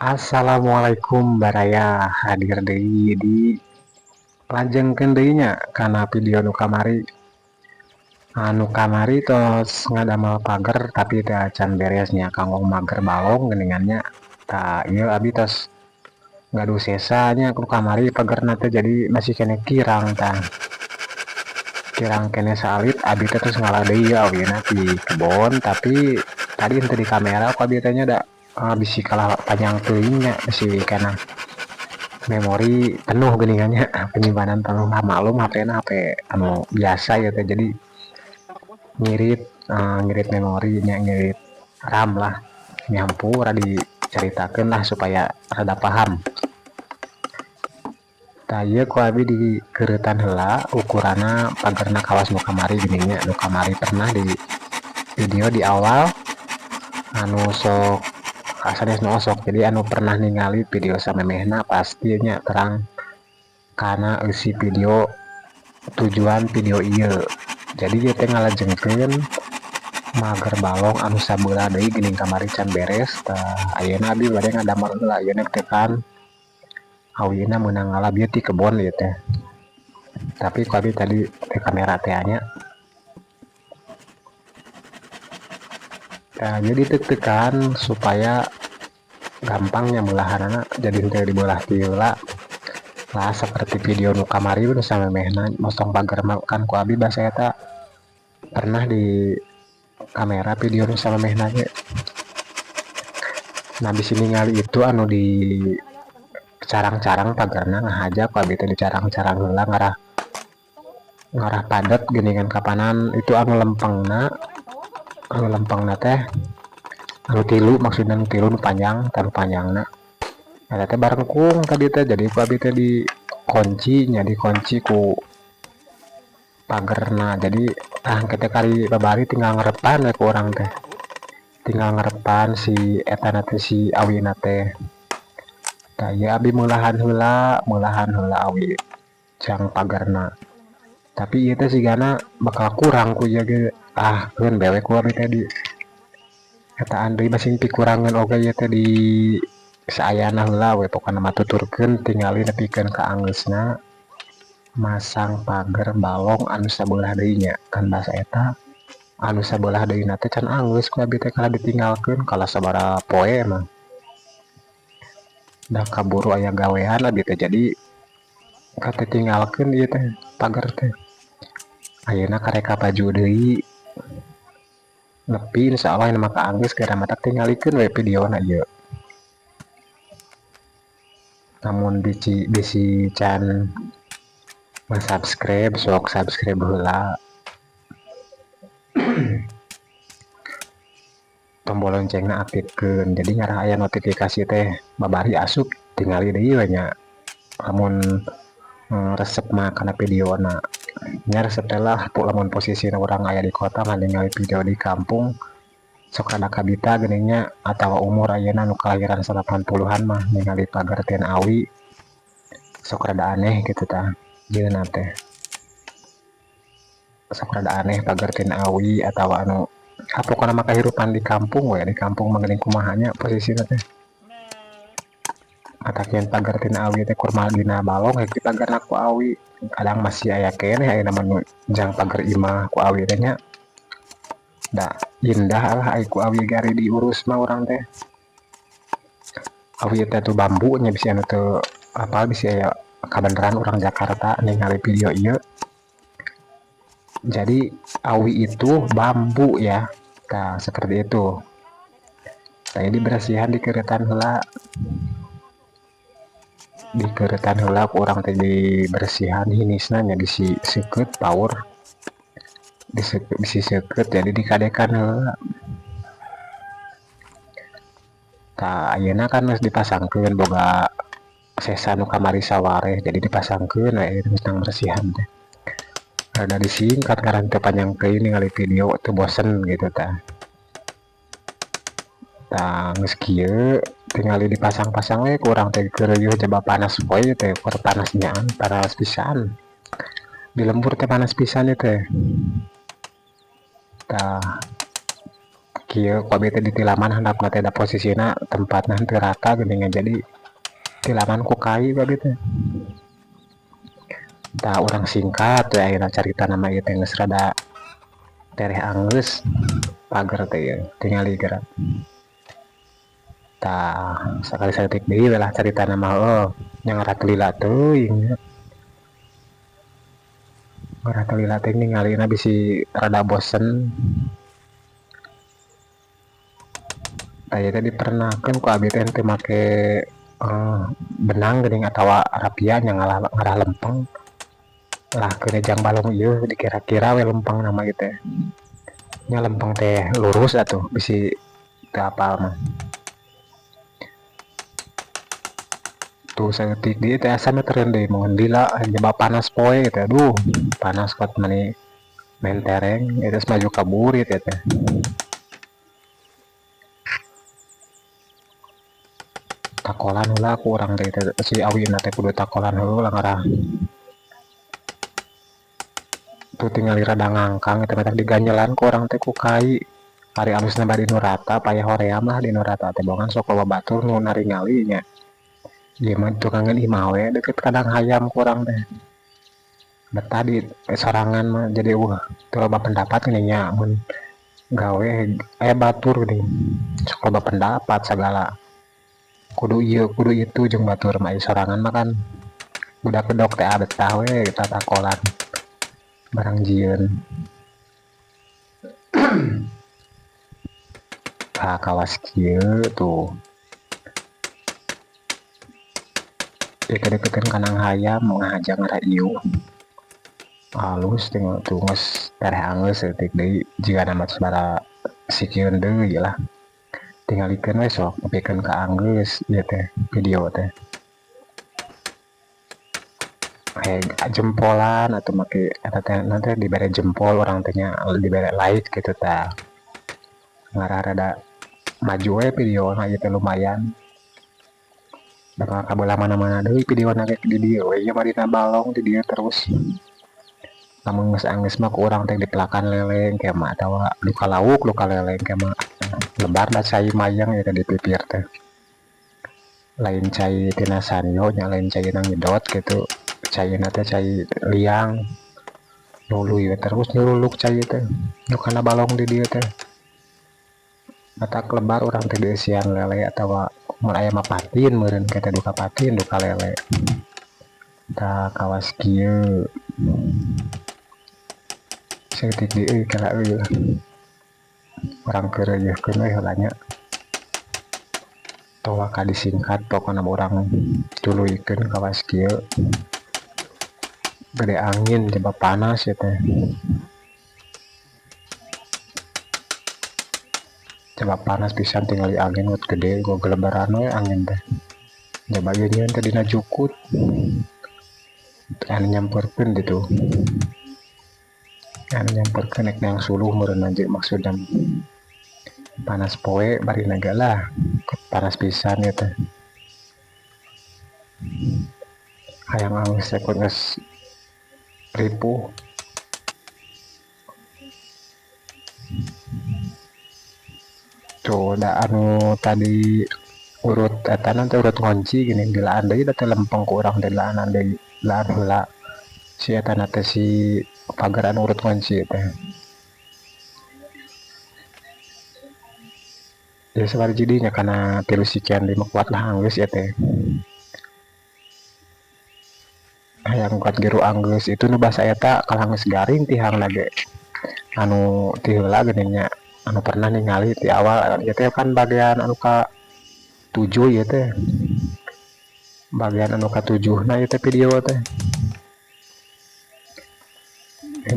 Assalamualaikum baraya, hadir deui di lajengkeun deui nya kana video nu kamari. Anu kamari tos ngadamel pager tapi teu acan beres nya kanggo mager balong geuningan nya. Tah, ieu abi tos gaduh sesa nya ku kamari pagerna teh, jadi masih keneh kirang tah. Kirang keneh saalit, abi teh tos ngala deui awina ti kebon, tapi tadi henteu di kamera ku abi teh nya, da bisi kalah panjang teuing nya, bisi kana memori penuh geuningan nya, penyimpanan penuh. Maklum HP na HP anu biasa ieu teh, jadi ngirit ngirit memori nya, ngirit RAM lah. Nyampur dicaritakeun lah supaya rada paham. Tah, ieu ku abi dikeureutan heula ukuranna pagerna kawas nu kamari geuning nya, nu kamari pernah di video di awal anu sok sanes nu osok. Jadi anu pernah ningali video samemehna pasti nya terang kana eusi video, tujuan video ieu. Jadi ieu teh ngalajengkeun mager balong anu sabelah deui geuning kamari can beres. Tah, ayeuna abi bade ngadamel heula ieu tekan awina meunang ngala bieu ti kebon ieu teh, tapi ku abi tadi di kamera teh nya. Tah, jadi tek-tekan supaya gampangnya beulahanana, jadi henteu dibelah ti heula lah seperti video nu kamari nu samemehna mosong pager mah kan ku abi basa eta pernah di kamera video nu samemehna ge. Nah, bisi ningali itu anu di carang-carang pagerna, ngahaja ku abi teh dicarang-carang heula ngarah ngarah padet geuningan. Kapanan itu anu lempengna teh anu tilu, maksudna anu tilu nu panjang tanu panjangna eta teh barengkung tadi teh. Jadi ku abi teh dikunci nya, dikunci ku pagerna. Jadi ah kita kali babari tinggal ngerepan we ku urang teh, tinggal ngerepan si eta teh, si awina teh. Tah, ieu abi meulahan heula, meulahan heula awi jang pagerna, tapi ieu teh sigana bakal kurang ku ieu ge. Ah, keun bae we ku abi teh di etaan deui, masing pikurangeun oge ieu teh di saayana heula we. Pokona mah tuturkeun tingali nepikeun ka anggeusna masang pager balong anu sabelah deui nya. Kan basa eta anu sabelah deui na teh can anggeus, ku abi teh kalah ditinggalkeun kalah sabaraha poe mah, da kaburu aya gawean abi teh, jadi katinggalkeun ieu teh pager teh. Ayeuna karek baju deui nepi insyaallah ini mah kaanggeus geura, matak tingalikeun we videona ieu. Namun bisi bisi can subscribe, sok subscribe heula, tombol loncengna aktifkeun, jadi ngarah aya notifikasi teh babari asup tingali deui we nya. Lamun resep mah kana videona nya, resep teh lah. Lamun posisina urang aya di kota mah, ningali video di kampung sok rada kabita geuning nya, atawa umur ayeuna nu kalahiran 80-an mah ningali pager tina awi sok rada aneh gitu. Tah, jieunna teh sok rada aneh pager tina awi atawa anu pokona mah kahirupan di kampung we. Di kampung mah geuning kumaha nya posisina teh. Matak yen pager tina awi teh kumaha dina balong rek dipagerna ku awi, kadang masih aya keneh ayeuna mah nu jang pager imah ku awi teh nya. Da indah lah ai ku awi ge ari diurus mah urang teh. Awi teh tuh bambu nya, bisi anu teu apal, bisi aya kabeneran urang Jakarta ningali video ieu. Jadi awi itu bambu ya. Tah, seperti itu. Tah, ini bersihan dikeureutan heula, dikeureutan heula ku urang teh, dibersihan hinisna nya, bisi seukeut paur, bisi seukeut, jadi dikadekan heula. Tah, ayeuna kan geus dipasangkeun boga sesa nu kamari sawareh, jadi dipasangkeun we geus bersihan teh. Rada disingkat karena teu panjang teuing ningali video teu bosen gitu. Tah. Tah, geus kieu tingali dipasang-pasang we ku urang teh, geureuyeun jaba panas poe teh, keur panas nyaan, panas pisan. Di lembur teh panas pisan ieu teh. Tah, Kieu ku abi teh ditilaman handapna teh da posisina tempatna henteu rata geuningan jadi tilaman ku kai ku abi teh. Tah urang singkat we ayeuna caritana mah ieu teh geus rada tereh anggeus pager teh ieu tingali geura. Tah sakali saeutik deui we lah caritana mah heueuh nya ngarah teu lila teuing nya. Ngarah teu lila teuing ningalina bisi rada bosen. Tah ieu teh dipernakeun ku abi teh henteu make benang geuning atawa rapia nya ngarah lempeng. Lah keun jang balong ieu dikira-kira we lempeng na mah ieu teh. Nya lempeng teh lurus atuh bisi teu apal mah. Tuh saeutik deui teh asa metereun deui mun lila jaba panas poe teh aduh panas kuat mani mentereng ieu geus maju ka burit ieu teh. Takolan heula ku urang teh si awina teh kudu takolan heula ngarah tuh tingali rada ngangkang eta mah diganjelan ku urang teh ku kai. Ari alusna bari nu rata payah hoream lah di nu rata teh bongan sok loba batur nu naringali nya. Ieu mah tukangeun imah we deukeut kandang hayam ku urang teh. Betah di sorangan mah jadi eueuh teu loba pendapat geuning nya mun gawe aya batur geuning sok loba pendapat sagala. Kudu ieu kudu itu jeung batur mah ai sorangan mah kan budak bedok teh betah we tatakolan barang jieun. Tah kawas kieu tuh. Ieu dekeutkeun kandang hayam ngahaja ngarah ieu. Alus tengok tuh geus tereh anggeus saeutik deui jigana mah sabaraha sikieun deui lah. Tingalikeun we sok nepikeun ka anggeus ieu teh video teh. Jempolan atau make eta teh nanti dibere jempol urang teh nya dibere like gitu tah. Ngarah rada maju we videona ieu teh lumayan. Bakal kabelah mana-mana deui videona ge di dieu we ieu mah dina balong di dieu terus. Lamun geus anggeus mah ku urang teh dipelakan leleng ke mah atawa duka lauk duka leleng ke mah. Lebar da cai mayang ieu teh di pipir teh. Lain cai tina sanyo nya lain cai ngidot gitu. Caina teh cai liang. Nuluy we terus nyululuk cai teh. Nu kana balong di dieu teh. Matak lebar urang teh dieusian lele atawa mun aya mah patin meureun ke teh duka patin duka lele. Tah kawas kieu. Saeutik deui euy kela euy lah. Urang keureuyeurkeun we heula nya. Tong waka disingkat pokona mah urang tuluykeun kawas kieu. Gede angin jaba panas ieu teh. Jaba panas pisan tingali angin ngut gede gogelebaran we angin teh. Jaba ieu nyieun teh dina jukut. Anu nyamperkeun ditu. Anu nyamperkeun rek neang suluh meureun anjeun maksudna. Panas poe bari naga lah panas pisan ieu teh. Hayang anggeus teh geus ripuh. Tuh da anu tadi urut eta na teh urut ngonci geuning dilaan deui da teh lempeng ku urang teh dilaanan deui dilaan heula si eta na teh si pager anu urut ngonci teh. Ya sabari jadi nya kana 3 sikian deui mah kuat lah anggeus ieu teh. Hayang kuat geru anggeus itu nu basa eta kalah geus garing tihangna ge. Anu ti heula geuning nya anu pernah ningali ti awal ieu teh kan bagian anu ka 7 ieu teh. Bagian anu ka 7 na ieu teh video teh.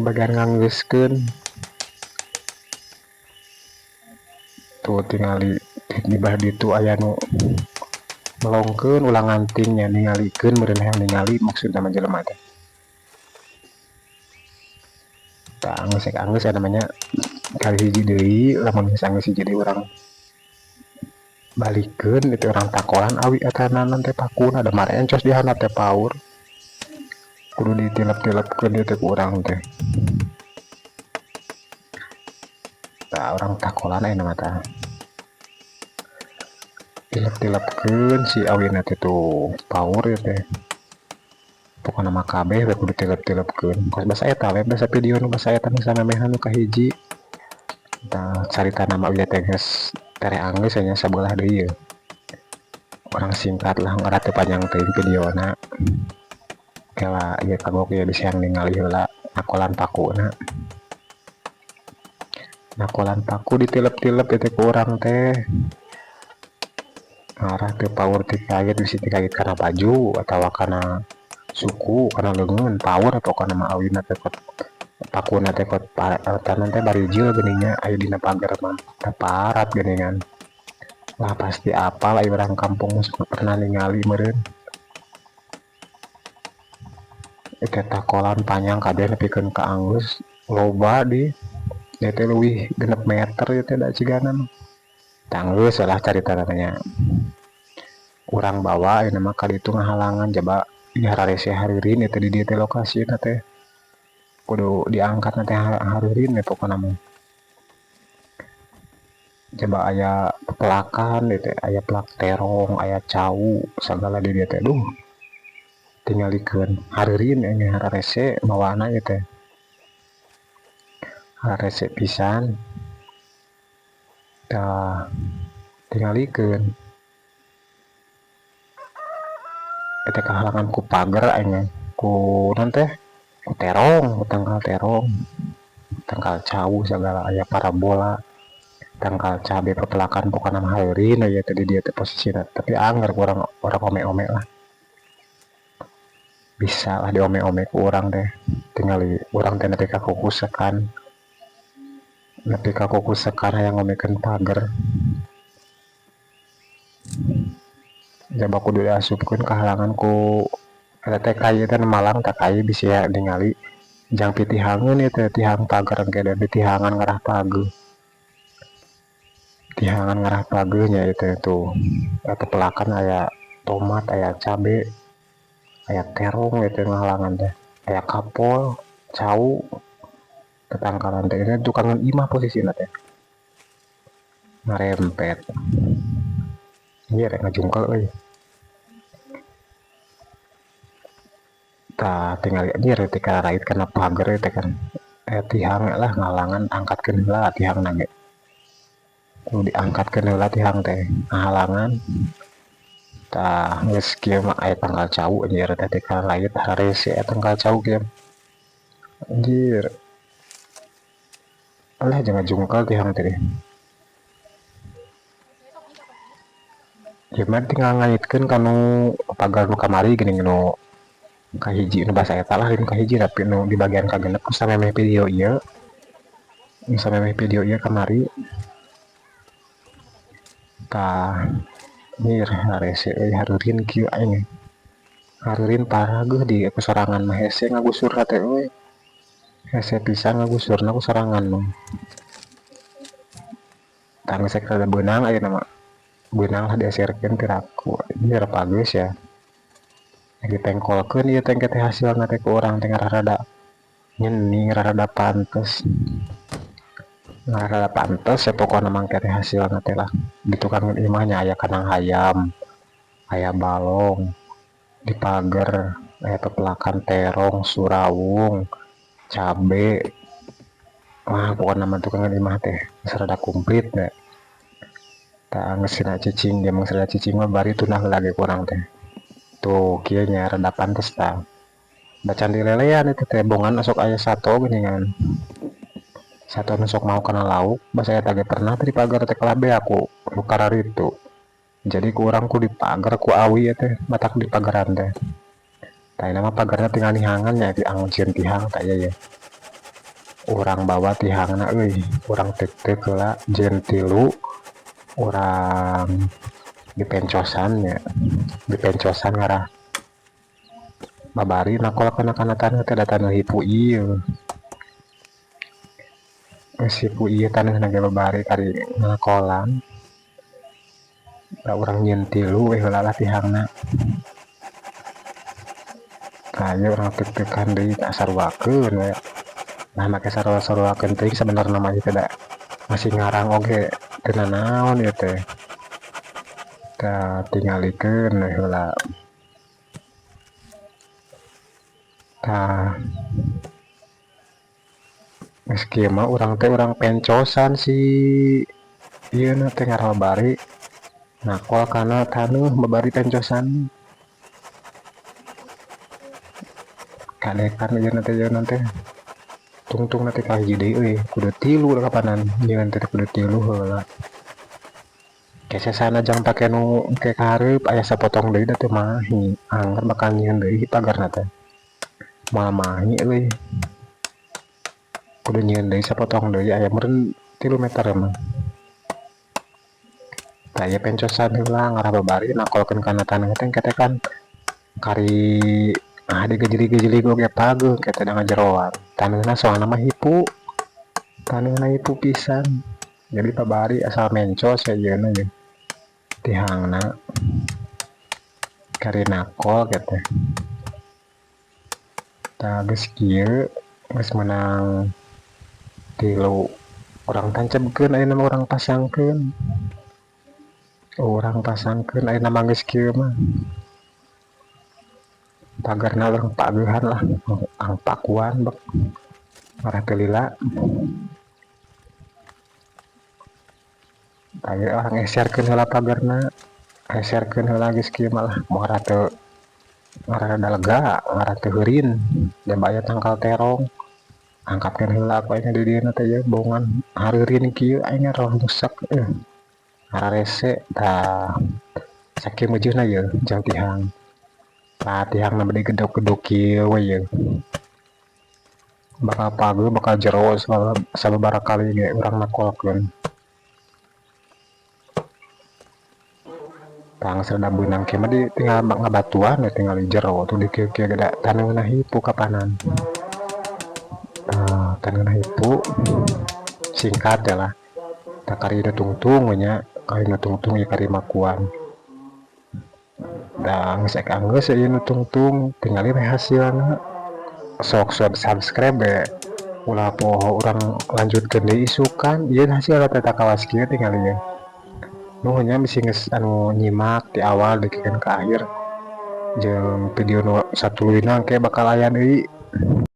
Bagian nganggeuskeun. Tuh tingali di bah ditu aya nu melongkeun ulang anting nya ningalikeun meureun hayang ningali maksudna mah jelema teh. Tah anggeus rek anggeus aya namanya kali hiji deui lamun geus anggeus hiji deui urang balikeun itu urang takolan awi eta naon teh pakuna da marencos di handap teh paur. Kudu ditilep-tilepkeun ieu teh ku urang teh. Tah urang takolan ayeuna mah tah. Tilep-tilepkeun si awina teh tuh paur ieu teh. Pokona mah kabeh we kudu tilep-tilepkeun. Kos basa eta we basa video nu basa eta nu samemehan nu kahiji. Tah caritana mah ieu teh geus tereh anggeus nya sabelah deui yeuh. Urang singkat lah ngarah teu panjang teuing videona. Kela ieu kagok ieu bisi hayang ningali heula nakolan pakuna. Nakolan paku ditilep-tilep ieu teh ku urang teh. Ngarah teu paur ti kait bisi tikait kana baju atawa kana suku kana leungeun paur pokona mah awina teh kot pakuna teh kot tanan teh barijil geuning nya aya dina pager mah teu parat geuningan. Lah pasti apal ai urang kampung mah sok pernah ningali meureun. Ieu teh takolan panjang kabeh nepikeun ka anggeus loba di ieu teh leuwih 6 meter ieu teh da cigana mah. Tah geus lah caritana nya. Urang bawa ayeuna mah ka ditu ngahalangan jaba hararese hareureun ieu teh di dieu teh lokasina teh. Kudu diangkatna teh hareureun we pokona mah. Jaba aya pepelakan ieu teh, aya pelak terong, aya cau sagala di dieu teh duh. Tingalikeun hareureun ieu hararese mawana ieu teh. Hararese pisan. Tah tingalikeun. Ieu teh kahalangan ku pager aing ku naon teh ku terong, ku tangkal terong, tangkal cau sagala aya parabola, tangkal cabe pepelakan pokona mah hareureun we ieu teh di dieu teh posisina tapi angger ku urang urang ome-ome lah. Bisa lah diome-ome ku urang teh tingali urang teh nepi ka kukusekan. Nepi ka kukusekan hayang ngomekeun pager. Jaba kudu diasupkeun kahalangan ku eta teh kai teh malang tah kai bisi ningali jang pitihangeun ieu teh tihang pager engke da ditihangan ngarah pageuh. Tihangan ngarah pageuh nya ieu teh tuh. Eta pelakan aya tomat, aya cabe, aya terong ieu teh ngahalangan teh. Aya kapol, cau, tetangkalan teh ieu tukangan imah posisina teh. Ngarempet. Ieu rek ngajungkel euy. Tah tingali anjir teh karait kana pager teh kan. Tihang lah ngahalangan angkatkeun heula tihangna ge. Kudu diangkatkeun heula tihang teh ngahalangan. Tah geus kieu mah aya tangkal cau anjir teh teh karait hararese eta tangkal cau kieu. Anjir. Alah jangan jungkal tihang teh. Ieu mah tinggal ngaitkeun kanu pagar nu kamari geuning nu kahiji nu basa eta lah nu kahiji tapi nu di bagian kagenep nu samemeh video ieu. Nu samemeh video ieu kamari. Tah nyir harese euy hareureun kieu aing. Hareureun parageuh di ku sorangan mah hese ngagusurna teh euy. Hese pisan ngagusurna ku sorangan mah. Tah geus rada beunang ayeuna mah. Beunang lah dieserkeun tiraku. Anjir bagus ya. Ditengkolkeun ieu teh engke teh hasilna teh ku urang teh ngarah rada nyeni, ngarah rada pantes. Ngarah rada pantes ya pokona mah engke teh hasilna teh lah. Di tukang imah nya aya kandang hayam, aya balong, di pager aya pepelakan terong, surawung, cabe. Wah pokona mah tukang imah teh geus rada komplit nya. Tah geus dina cicing ge mah geus rada cicing mah bari tunah heula ge ku urang teh. Tuh kieu nya rada pantes tah. Da can dilelean itu teh bongan sok aya sato geuningan. Sato nu sok mau kana lauk basa eta ge pernah teh di pagar teh kalah beak ku nu kararitu. Jadi ku urang ku dipagar ku awi ieu teh matak di pagaran teh. Tah ayeuna mah pagarna tinggal nihangan nya diangcieun tihang tah ieu ye. Urang bawa tihangna euy, urang teuk-teuk heula jeung tilu urang dipencosan nya, dipencosan ngarah babari nakol kana kana taneuh teh da taneuh hipu ieu. Geus hipu ieu taneuhna ge babari kari ngakolan. Da urang nyieun tilu we heula lah tihangna. Tah ieu urang teuk-teukan deui tah saruakeun we. Nah make sarua-saruakeun teuing sabenerna mah ieu teh da Masih ngarang oge teu nanaon ieu teh. Tah tingalikeun we heula. Tah geus kieu mah urang teh urang pencosan si ieu na teh ngarah babari nakol kana taneuh babari pencosan. Kadekan ieu na teh ieuna teh. Tungtung na teh kahiji deui euy kudu tilu kapanan nyieun teh kudu tilu heula. Kesesana jang pake nu engke ka hareup aya sapotong deui da teu mahi angger bakal nyieun deui pagarna teh. Moal mahi euy. Kudu nyieun deui sapotong deui aya meureun 3 meter mah. Tah ieu pencosan heula ngarah babari nakolkeun kana taneuh teh engke teh kan kari ah digejlig-gejlig oge pageuh engke teh da ngajeroan. Taneuhna soalna mah hipu. Taneuhna hipu pisan. Jadi babari asal mencos we ieuna ye. Tihangna kari nakol kitu. Tah geus kieu geus meunang tilu urang tancebkeun ayeuna mah urang pasangkeun. Urang pasangkeun ayeuna mah geus kieu mah. Pagarna urang pageuhan lah, urang pakuan bek ngarah teu lila. Tah ieu urang eserkeun heula pagarna, eserkeun heula geus kieu mah lah muara teu ngarah rada lega, ngarah teu heurin, jaba aya tangkal terong. Angkatkeun heula ku aing di dieu teh ieu bongan hareurin kieu aing roh rusak euy. Hararese tah sakieu meujeuhna ieu jang tihang. Tah tihangna bade gedog-gedog kieu we ieu. Bakal pageuh bakal jero sababaraha kali ge urang nakolkeun. Tah geus rada beunang kieu mah di tinggal ngabatuan we tinggal di jero tuh di kieu-kieu ge da taneuhna hipu kapanan. Tah taneuhna hipu singkat ya lah. Tah kari nu tungtung we nya, kari nu tungtung ieu kari makuan. Tah geus ek anggeus ieu nu tungtung tingali we hasilna. Sok subscribe we ulah poho urang lanjutkeun deui isukan ieu hasilna teh kawas kieu tingali ieu. Nuhun nya bisi geus anu nyimak ti awal dugikeun ka akhir jeung video nu satuluyna engke bakal aya deui.